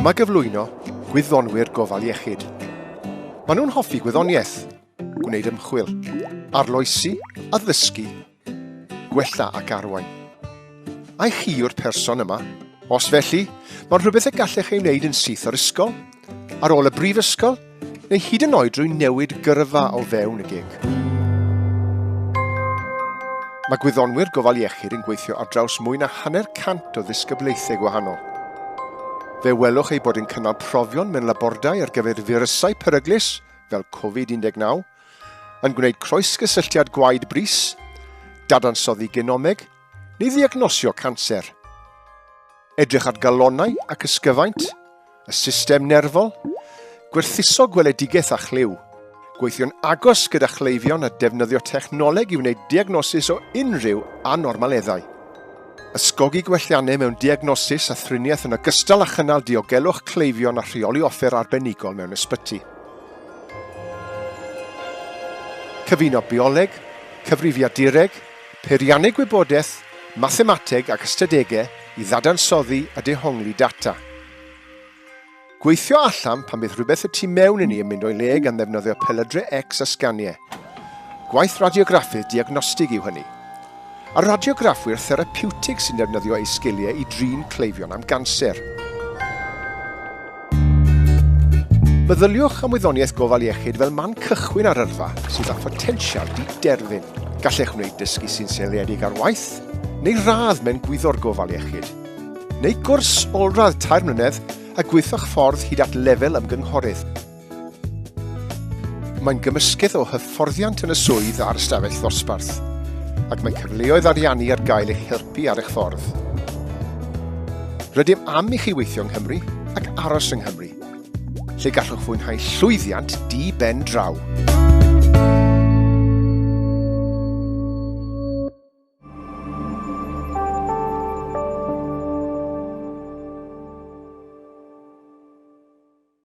Dyma gyflwyno gwyddonwyr gofal iechyd. Maen nhw'n hoffi gwyddoniaeth, gwneud ymchwil, arloesi, addysgu, gwella ac arwain. Ai chi yw'r person yma? Os felly, mae'n rhywbeth y gallech ei wneud yn syth o'r ysgol, ar ôl y brifysgol, neu hyd yn oed drwy newid gyrfa o fewn y gig. Mae gwyddonwyr gofal iechyd yn gweithio ar draws mwy na 50 o ddisgyblaethau gwahanol. Fe welwch eu bod yn cynnal profion mewn labordai ar gyfer firysau peryglus fel Covid-19, yn gwneud croesgysylltiad gwaed brys, dadansoddi genomeg, neu ddiagnosio canser. Edrych ar galonnau ac ysgyfaint, y system nerfol, gwerthuso gweledigaeth a chlyw, gweithio'n agos gyda chleifion a defnyddio technoleg i wneud diagnosis o unrhyw anormaleddau. Ysgogi gwelliannau mewn diagnosis a thriniaeth yn ogystal â chynnal diogelwch cleifion a rheoli offer arbenigol mewn ysbyty. Cyfuno bioleg, cyfrifiadureg, peirianneg gwybodaeth, mathemateg ac ystadegau i ddadansoddi a dehongli data. Gweithio allan pan bydd rhywbeth y tu mewn i ni yn mynd o'i le gan ddefnyddio pelydre X a sganiau. Gwaith radiograffydd diagnostig yw hynny. A radiograffwyr therapiwtig sy'n defnyddio eu sgiliau i drin cleifion am ganser. Meddyliwch am wyddoniaeth gofal iechyd fel man cychwyn ar yrfa sydd â photensial di-derfyn. Gallech wneud dysgu sy'n seiliedig ar waith, neu radd mewn gwyddor gofal iechyd, neu gwrs olradd 3 mlynedd a gweithio'ch ffordd hyd at lefel ymgynghorydd. Mae'n gymysgedd o hyfforddiant yn y swydd a'r ystafell ddosbarth, ac mae cyfleoedd ariannu ar gael i'ch helpu ar eich ffordd. Rydym am i chi weithio yng Nghymru ac aros yng Nghymru, lle gallwch fwynhau llwyddiant di ben draw.